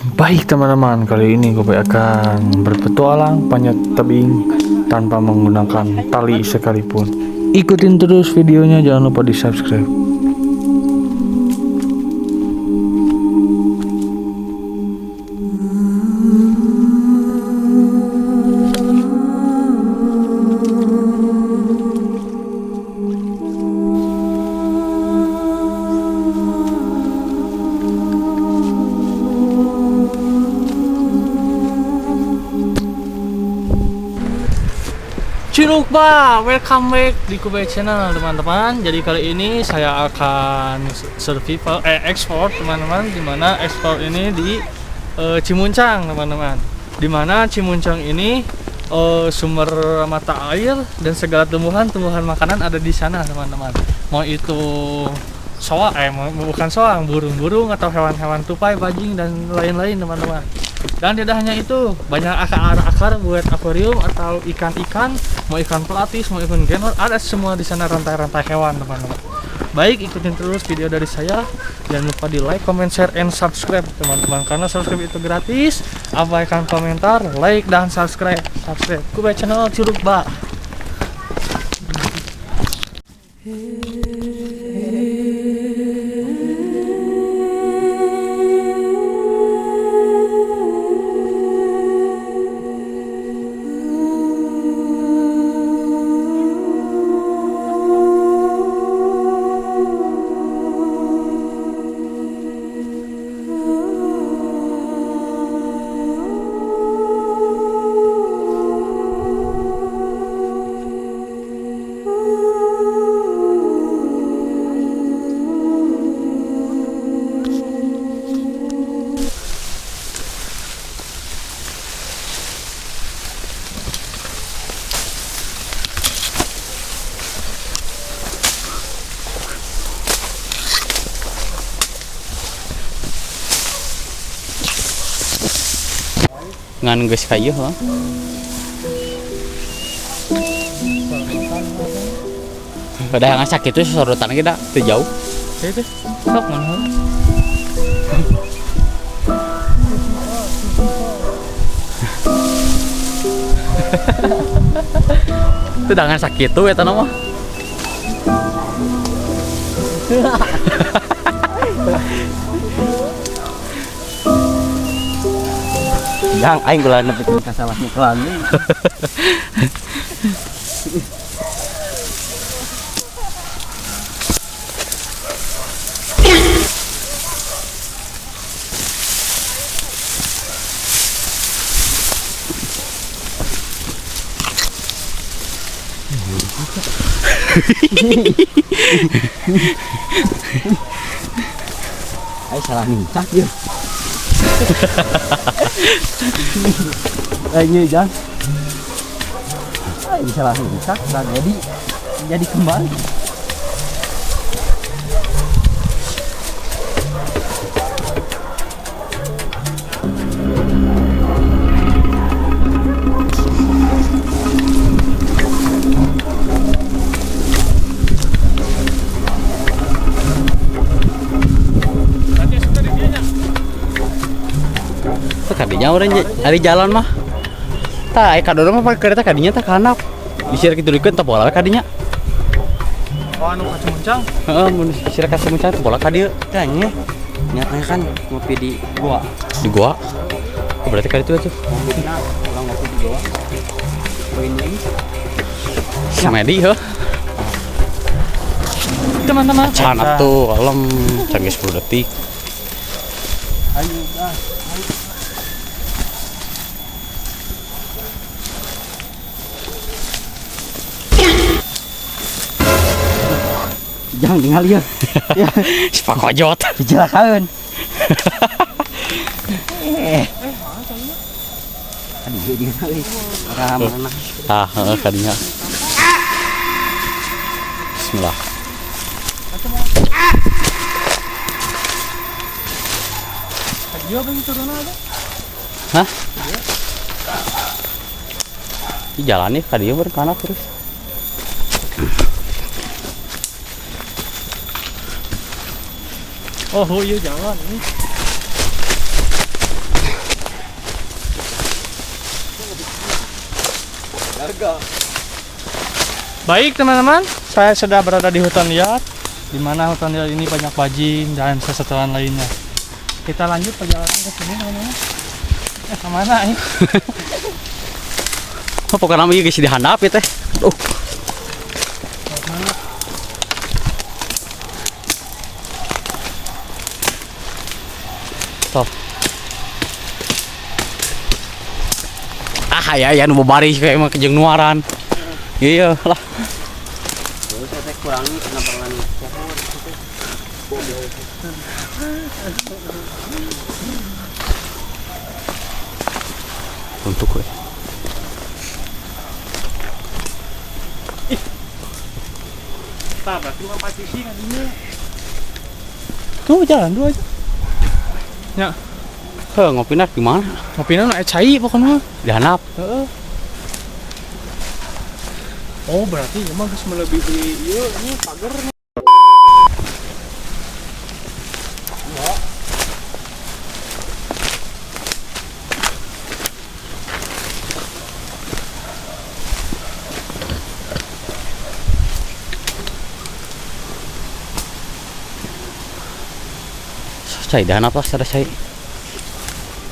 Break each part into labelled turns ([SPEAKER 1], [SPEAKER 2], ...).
[SPEAKER 1] Baik teman-teman, kali ini gue akan berpetualang panjat tebing tanpa menggunakan tali sekalipun. Ikutin terus videonya, jangan lupa di subscribe. Cirukba, welcome back di Kubai Channel teman-teman. Jadi kali ini saya akan survival ekspor teman-teman, dimana ekspor ini di Cimuncang teman-teman. Dimana Cimuncang ini sumber mata air dan segala tumbuhan-tumbuhan makanan ada di sana teman-teman. Mau itu soang, bukan soang, burung-burung atau hewan-hewan tupai, bajing dan lain-lain teman-teman. Dan tidak hanya itu, banyak akar-akar buat akuarium atau ikan-ikan, mau ikan pelatis, mau ikan genor, ada semua di sana, rantai-rantai hewan teman-teman. Baik, ikutin terus video dari saya. Jangan lupa di like, comment, share, and subscribe teman-teman. Karena subscribe itu gratis. Abaikan komentar, like, dan subscribe. Subscribe Kubai Channel Curugba.
[SPEAKER 2] Ngan geus ka ieu heuh. Padahal ngan sakitu sorotan ge da teu jauh.
[SPEAKER 1] Teu teh. Sok mun.
[SPEAKER 2] Teu dangan sakitu eta mah.
[SPEAKER 3] Yang aing geus nepi ka sawah nyekelan. Aing salah nincak ieu. Ini jangan. Ini salah nincak, jadi kembali.
[SPEAKER 2] Kadinya orang ari jalan mah. Tah aya kadoro mah pake kereta kadinya tah kanap. Disir kitu dikeun teh pola kadinya.
[SPEAKER 1] Oh anu ka Cimuncang?
[SPEAKER 2] Heeh, mun disir ka Cimuncang teh pola ka dieu.
[SPEAKER 3] Tah nya. Nyatanya kan ngopi di gua.
[SPEAKER 2] Di gua? Oh, berarti ka ditu atuh.
[SPEAKER 3] Ngopina urang ngopi di gua. Poin deui.
[SPEAKER 2] Semedi heuh.
[SPEAKER 1] Teman-teman.
[SPEAKER 2] Can atuh kalem can geus 10 detik.
[SPEAKER 3] Ayo dah. Jangan tinggal ya.
[SPEAKER 2] Si Pak Kojot.
[SPEAKER 3] Dicelakaeun. Aduh, dia euy. Ora mana.
[SPEAKER 2] Tah, heeh kadinya. Bismillah.
[SPEAKER 1] Kadieu beuh turunna ada.
[SPEAKER 2] Hah? Di jalan nih kadieu berkanak terus.
[SPEAKER 1] Oh, iya jalan ini. Baik teman-teman, saya sudah berada di hutan liar, di mana hutan liar ini banyak bajing dan sesetelan lainnya. Kita lanjut perjalanan ke sini teman-teman. Kemana ini?
[SPEAKER 2] Oh, pokoknya mah ieu geus dihandap ya teh. Stop. Ah ya ya nu baris kayak mah jeung nuaran. Iya lah.
[SPEAKER 3] Terus saya kurangi penebangan pohon.
[SPEAKER 2] Untuk gue.
[SPEAKER 1] Tah, berarti mah partisi kadinya. Tuh jalan dua aja. Ya.
[SPEAKER 2] Heh, ngopina di mana?
[SPEAKER 1] Ngopina nu cai pokoknya.
[SPEAKER 2] Di handap.
[SPEAKER 1] Heeh. Oh, berarti emang geus melebihi ieu ini pagar.
[SPEAKER 2] Cai di handap lah, sada cai.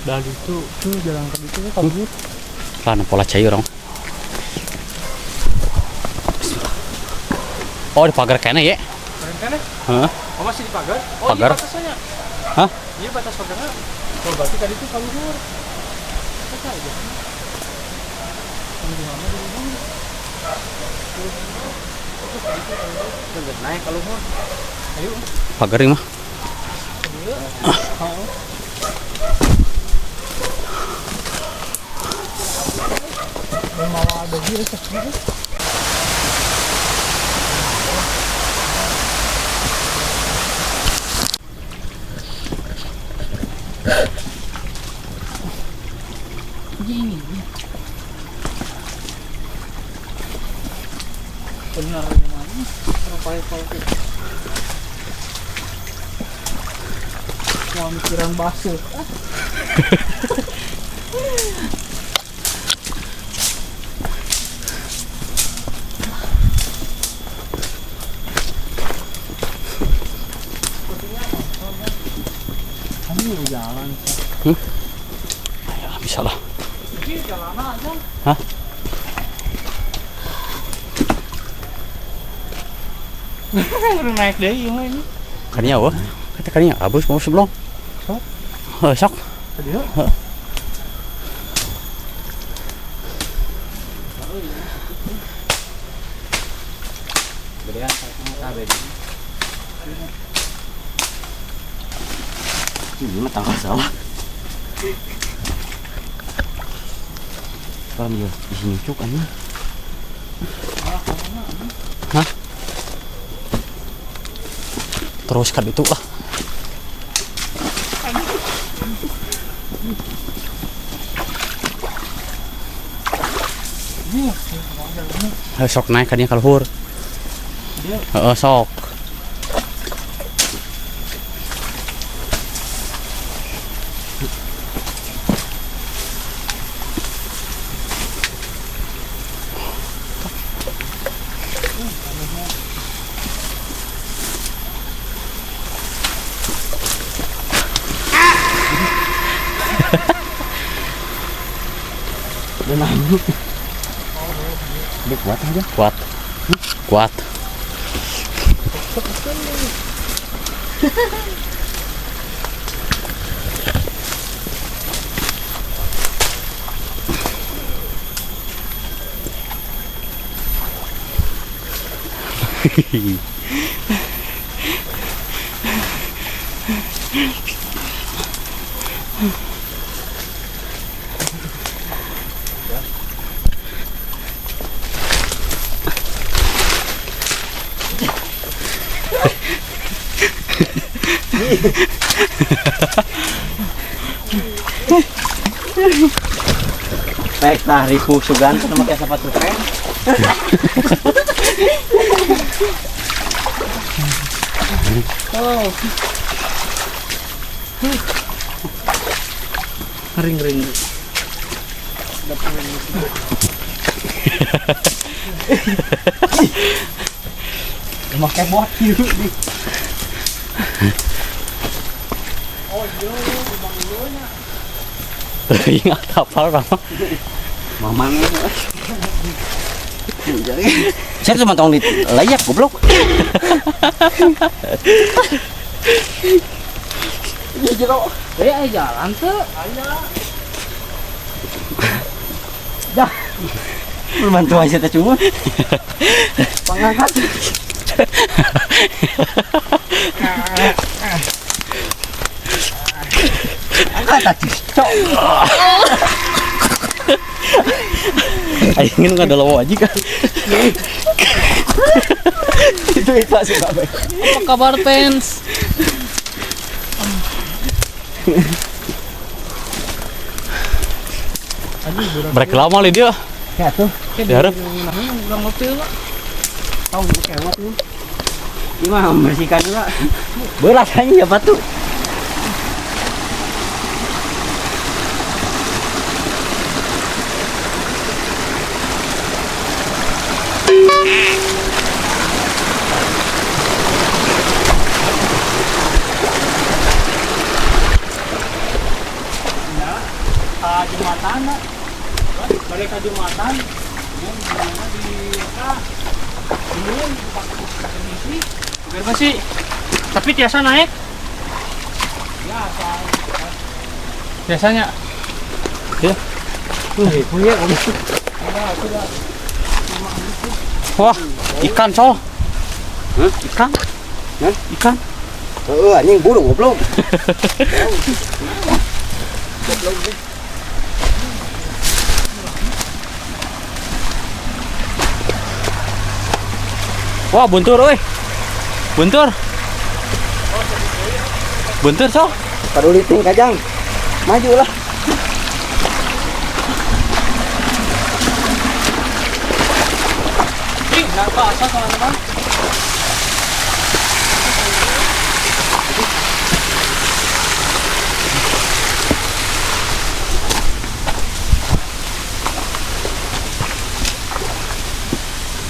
[SPEAKER 1] Dari itu tuh jalan ke itu kabur.
[SPEAKER 2] Lah pola cai orang. Oh, di pagar kene ya?
[SPEAKER 1] Pagar kene?
[SPEAKER 2] Heeh.
[SPEAKER 1] Oh, masih di pagar? Oh,
[SPEAKER 2] pagar.
[SPEAKER 1] Iya batasannya.
[SPEAKER 2] Hah?
[SPEAKER 1] Iya batas pagarnya. Oh, berarti tadi tuh kaluhur. Kata aja.
[SPEAKER 3] Naik kaluhur.
[SPEAKER 1] Ayo.
[SPEAKER 2] Pagar ini mah.
[SPEAKER 1] Malah ada gini. Benar gimana? Wah, mikiran basuh. Kamu jalan.
[SPEAKER 2] Ya, bisa lah.
[SPEAKER 1] Ini jalan aja.
[SPEAKER 2] Hah?
[SPEAKER 1] Udah naik deh ini.
[SPEAKER 2] Kaninya wah. Kata kaninya abus mau sebelum.
[SPEAKER 1] Sok.
[SPEAKER 2] Heuh, sok.
[SPEAKER 1] Tadi yuk.
[SPEAKER 2] Heeh.
[SPEAKER 3] Gedean saya beda. Ini mah tangkal sawah.
[SPEAKER 2] Paham ya, isi nyucuk anjing. Hah? Terus kan itu lah. Sok naik kan dia kaluhur. Heeh, sok.
[SPEAKER 3] Udah nanya. Udah kuat aja.
[SPEAKER 2] Kuat. Kuat.
[SPEAKER 3] Baik, tah ribu sugan kudu make sepatu keren.
[SPEAKER 1] Oh. Ring ring.
[SPEAKER 3] Make bot kieu.
[SPEAKER 1] Oh iya, bang ieu nya.
[SPEAKER 2] Teuing apal mah.
[SPEAKER 3] Mamang. Saya cuma tong di layak goblok. Iya jero.
[SPEAKER 1] Eh jalan tuh. Aya.
[SPEAKER 3] Dah. Bantu aja teh cuma. Pangangkat. Angkat tadi. Cok.
[SPEAKER 2] Aing nu ngadolowo aja kan.
[SPEAKER 3] Itu ikhlas sih, Pak.
[SPEAKER 1] Apa kabar fans?
[SPEAKER 2] Mereka lama li dia.
[SPEAKER 3] Ya tuh.
[SPEAKER 2] Diharap.
[SPEAKER 1] Urang ngopi lah.
[SPEAKER 3] Tahu kewat nih. Ini mah membersihkan juga. Berat aja ya batu.
[SPEAKER 1] Jembatan, balik ke jembatan, di besi, tapi tiasa naik. Biasanya,
[SPEAKER 2] ya. Wah, ikan col. Ikan, ikan.
[SPEAKER 3] Oh, anjing burung goblok.
[SPEAKER 2] Wah, buntur euy. Buntur. Buntur, sok.
[SPEAKER 3] Paduli ting kajang. Maju lah.
[SPEAKER 1] Ih, kenapa asal teman-teman?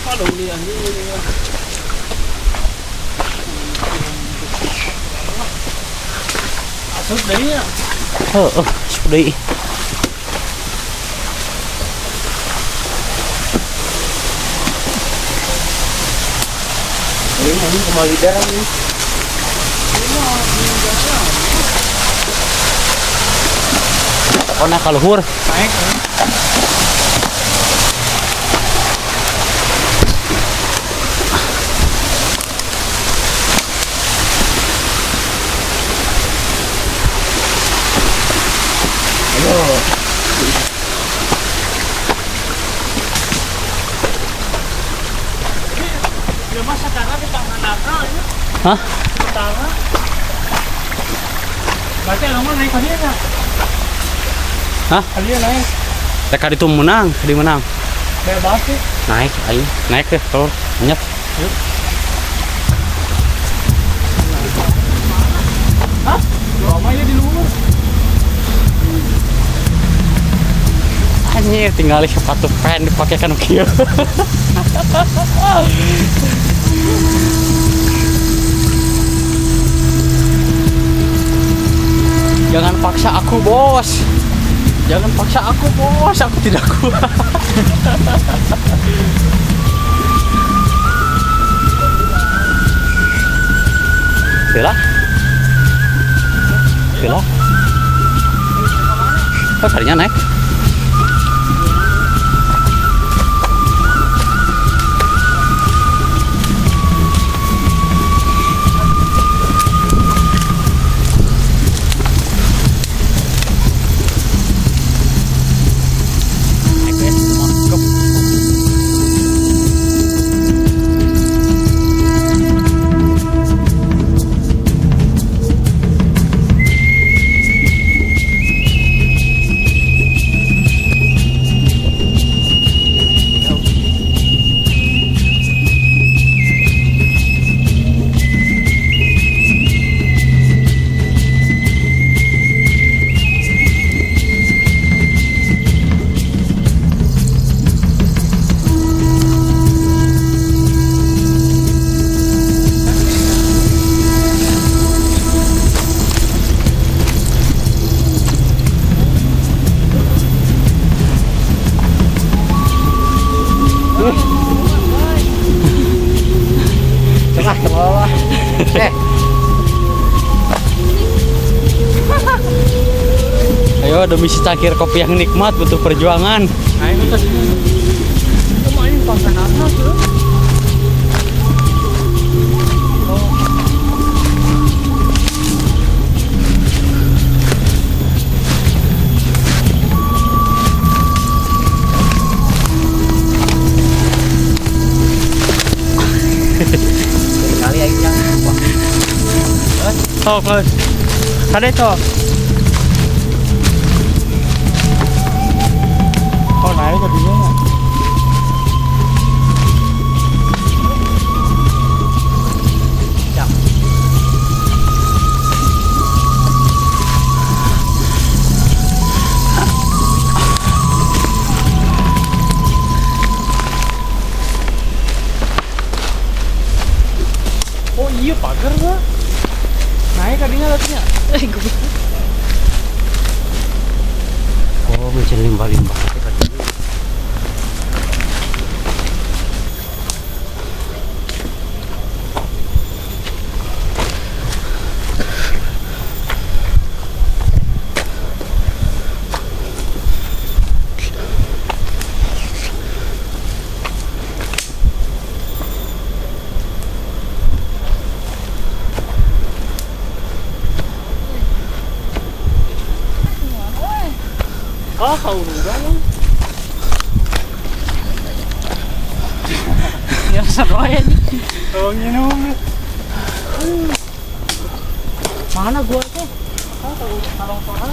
[SPEAKER 1] Paduli anjing. Asup deui nya.
[SPEAKER 2] Heeh, asup deui.
[SPEAKER 3] Ini kembali darah ini.
[SPEAKER 2] Pokona ka luhur.
[SPEAKER 1] Naik.
[SPEAKER 2] Hah?
[SPEAKER 1] Pertama. Berarti lama naik tadi ya?
[SPEAKER 2] Hah?
[SPEAKER 1] Tadi naik.
[SPEAKER 2] Teka itu menang, di menang.
[SPEAKER 1] Bebas sih.
[SPEAKER 2] Naik, ayo naik ke telur, nyet.
[SPEAKER 1] Yuk. Hah? Lama ya di luar.
[SPEAKER 2] Anjir, tinggal sepatu pen dipakai kan kieu. Jangan paksa aku, bos. Jangan paksa aku, bos. Aku tidak kuat. Bella? Bella? Oh, tadinya naik. Ayo demi secangkir kopi yang nikmat butuh perjuangan.
[SPEAKER 1] Ayo ke sini. Itu main pasan atas tuh.
[SPEAKER 3] Kali aja.
[SPEAKER 1] Sok, guys. Kade cok. Oh, naik tadinya.
[SPEAKER 3] Jam.
[SPEAKER 1] Oh iya pagar gua. Naik tadinya tadinya.
[SPEAKER 3] Oh, mencari limbah-limbah.
[SPEAKER 1] Oh, kau udah lu. Ya seru ya. Oh, minum. Mana gua tuh? Oh, kalong soran.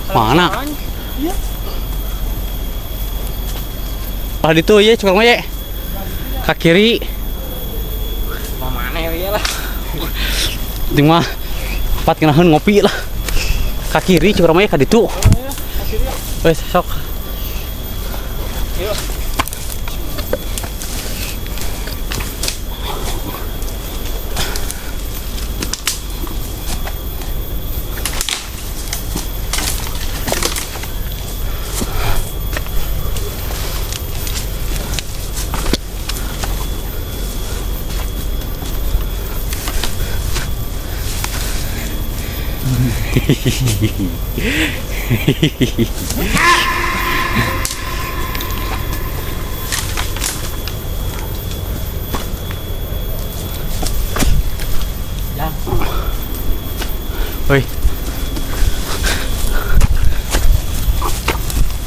[SPEAKER 2] Mana?
[SPEAKER 1] Iya.
[SPEAKER 2] Ah itu ya curang ya. Ke kiri.
[SPEAKER 3] Mana ya lah.
[SPEAKER 2] Penting mah empat kenahan ngopi lah. Ke kiri curang ya ka ditu. Wes sok.
[SPEAKER 1] Yuk.
[SPEAKER 3] Ya.
[SPEAKER 2] Woi.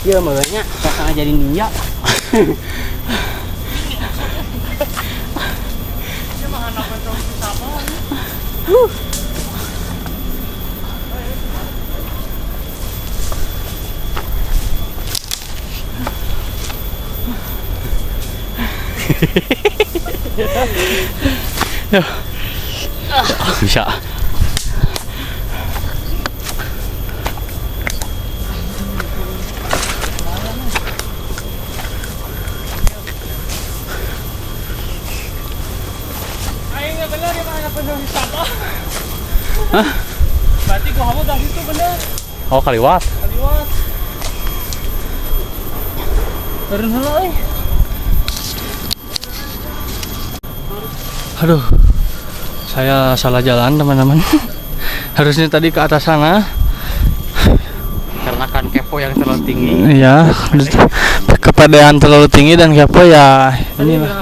[SPEAKER 3] Iya makanya kakak jadi ninja.
[SPEAKER 2] Ya. Bisa.
[SPEAKER 1] Ayo bener ya mana penuh wisata. Hah? Berarti gua kamu dari situ bener.
[SPEAKER 2] Oh, kaliwat.
[SPEAKER 1] Kaliwat. Turun heula euy. Aduh, saya salah jalan teman-teman. Harusnya tadi ke atas sana.
[SPEAKER 2] Karena kan kepo yang terlalu tinggi.
[SPEAKER 1] Iya, kepedean terlalu tinggi dan kepo ya inilah.